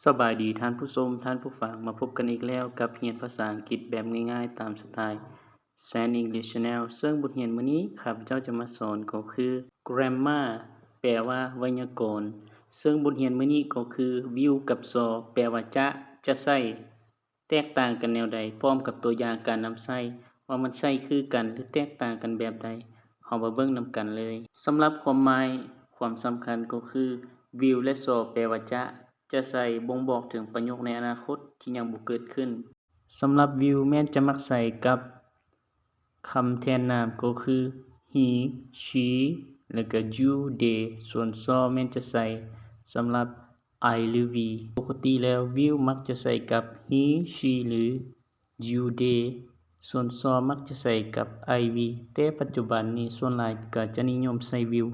ສະບາຍດີທ່ານຜູ້ຊົມ, ທ່ານຜູ້ຟັງ, ມາພົບກັນອີກແລ້ວກັບຮຽນພາສາອັງກິດແບບງ່າຍໆຕາມສະໄຕ Shan English Channel. ເຊິ່ງບົດຮຽນມື້ນີ້ຂ້າພະເຈົ້າຈະມາສອນກໍຄື grammar ແປວ່າໄວຍາກອນ. ເຊິ່ງບົດຮຽນມື້ນີ້ກໍຄື will ກັບ shall ແປວ່າຈະ, ຈະໃຊ້ ແຕກຕ່າງກັນແນວໃດ, ພ້ອມກັບຕົວຢ່າງການນຳໃຊ້ວ່າມັນໃຊ້ຄືກັນ ຫຼື ແຕກຕ່າງກັນແບບໃດ, ເຮົາມາເບິ່ງນຳກັນເລີຍ. ສຳລັບຄວາມໝາຍ, ຄວາມສຳຄັນກໍຄື will ແລະ shall ແປວ່າຈະ, ຈະໃຊ້ບົ່ງບອກເຖິງປະໂຫຍກໃນອະນາຄົດທີ່ຍັງບໍ່ເກີດຂຶ້ນ. ສຳລັບ will ແມ່ນຈະມັກໃຊ້ກັບຄຳແທນນາມກໍຄື he, she ແລະກະ you, they, ສ່ວນ shall ແມ່ນຈະໃຊ້ສຳລັບ I ຫຼື we. ປົກກະຕິແລ້ວ will ມັກຈະໃຊ້ກັບ he, she ຫຼື you, they, ສ່ວນ shall ມັກຈະໃຊ້ກັບ I, we. ແຕ່ປັດຈຸບັນນີ້ສ່ວນຫຼາຍກະຈະນິຍົມໃຊ້ will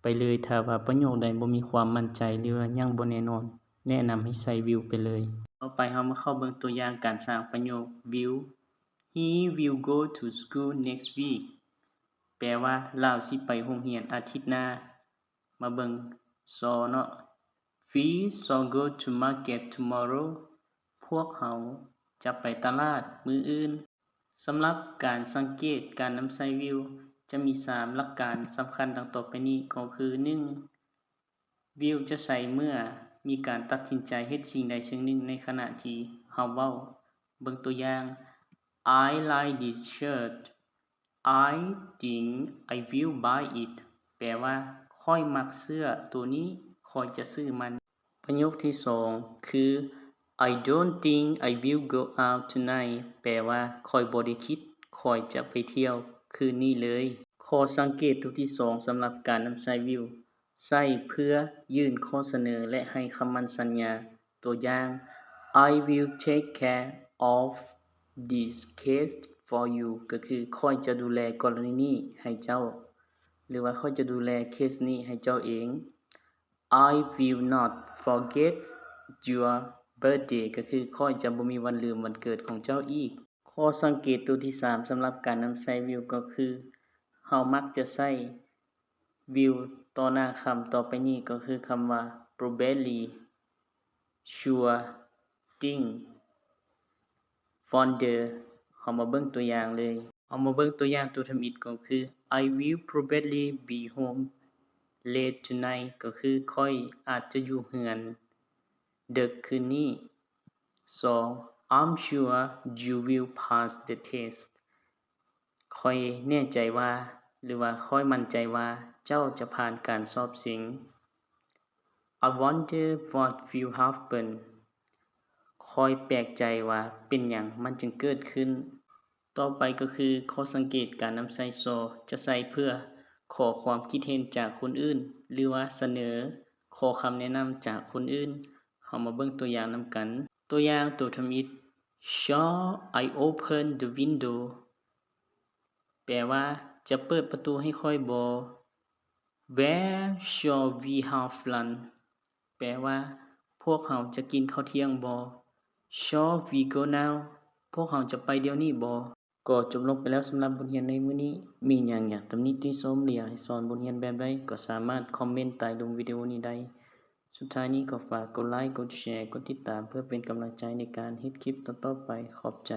ໄປເລີຍ. ຖ້າວ່າປະໂຫຍກໃດບໍ່ມີຄວາມໝັ້ນໃຈ ຫຼືວ່າຍັງບໍ່ແນ່ນອນ, ແນະນຳໃຫ້ໃຊ້ will ໄປເລີຍ. ຕໍ່ໄປເຮົາມາເຂົ້າເບິ່ງຕົວຢ່າງການສ້າງປະໂຫຍກ will. He will go to school next week. ແປວ່າ ລາວຊິໄປໂຮງຮຽນອາທິດໜ້າ. ມາເບິ່ງ shall ເນາະ. We shall go to market tomorrow. ພວກເຮົາຈະໄປຕະຫຼາດມື້ອື່ນ. ສຳລັບການສັງເກດການນຳໃຊ້ will ຈະມີສາມຫຼັກການສຳຄັນດັ່ງຕໍ່ໄປນີ້ ກໍຄື ໜຶ່ງ will ຈະໃຊ້ເມື່ອມີການຕັດສິນໃຈເຮັດສິ່ງໃດສິ່ງໜຶ່ງໃນຂະນະທີ່ເຮົາເວົ້າ. ເບິ່ງຕົວຢ່າງ I like this shirt. I think I will buy it. ແປວ່າ ຂ້ອຍມັກເສື້ອໂຕນີ້, ຂ້ອຍຈະຊື້ມັນ. ປະໂຫຍກທີສອງຄື I don't think I will go out tonight. ແປວ່າ ຂ້ອຍບໍ່ໄດ້ຄິດຂ້ອຍຈະໄປທ່ຽວຄືນນີ້ເລີຍ. ຂໍ້ສັງເກດຕົວທີສອງສຳລັບການນຳໃຊ້ will ໃຊ້ເພື່ອຍື່ນຂໍ້ສະເໜີ ແລະ ໃຫ້ຄຳໝັ້ນສັນຍາ. ຕົວຢ່າງ I will take care of this case for you ກໍຄື ຂ້ອຍຈະດູແລກໍລະນີນີ້ໃຫ້ເຈົ້າ ຫຼືວ່າ ຂ້ອຍຈະດູແລເຄສນີ້ໃຫ້ເຈົ້າເອງ. I will not forget your birthday ກໍຄື ຂ້ອຍຈະບໍ່ມີວັນລືມວັນເກີດຂອງເຈົ້າອີກ. ຂໍ້ສັງເກດຕົວທີສາມສຳລັບການນຳໃຊ້ will ກໍຄື ເຮົາມັກຈະໃຊ້ will ຕໍ່ໜ້າຄຳຕໍ່ໄປນີ້ ກໍຄືຄຳວ່າ probably, sure, think, wonder. ເຮົາມາເບິ່ງຕົວຢ່າງເລີຍ. ເຮົາມາເບິ່ງຕົວຢ່າງຕົວທຳອິດກໍຄື I will probably be home late tonight ກໍຄື ຂ້ອຍອາດຈະຢູ່ເຮືອນເດິກຄືນນີ້. ສອງ I'm sure you will pass the test. ຂ້ອຍແນ່ໃຈວ່າ ຫຼືວ່າ ຂ້ອຍໝັ້ນໃຈວ່າເຈົ້າຈະຜ່ານການສອບເສັງ. I wonder what will happen. ຂ້ອຍແປກໃຈວ່າເປັນຫຍັງມັນຈຶ່ງເກີດຂຶ້ນ. ຕໍ່ໄປກໍຄືຂໍ້ສັງເກດການນຳໃຊ້ shall ຈະໃຊ້ເພື່ອຂໍຄວາມຄິດເຫັນຈາກຄົນອື່ນ ຫຼືວ່າສະເໜີຂໍຄຳແນະນຳຈາກຄົນອື່ນ. ເຮົາມາເບິ່ງຕົວຢ່າງນຳກັນ. ຕົວຢ່າງຕົວທຳອິດ Shall I open the window? ແປວ່າ ຈະເປີດປະຕູໃຫ້ຂ້ອຍບໍ່? Where shall we have lunch? ແປວ່າ ພວກເຮົາຈະກິນເຂົ້າທ່ຽງບໍ່? Shall we go now? ພວກເຮົາຈະໄປດຽວນີ້ບໍ່? ກໍຈົບລົງໄປແລ້ວສຳລັບບົດຮຽນໃນມື້ນີ້. ມີຫຍັງຢາກຕຳໜິຕິຊົມ ຫຼື ຢາກໃຫ້ສອນບົດຮຽນແບບໃດ ກໍສາມາດຄອມເມັນໃຕ້ລຸ່ມວິດີໂອນີ້ໄດ້. ສຸດທ້າຍນີ້ກໍຝາກກົດໄລ, ກົດແຊ, ກົດຕິດຕາມ ເພື່ອເປັນກຳລັງໃຈໃນການເຮັດຄລິບຕໍ່ໆໄປ. ຂອບໃຈ.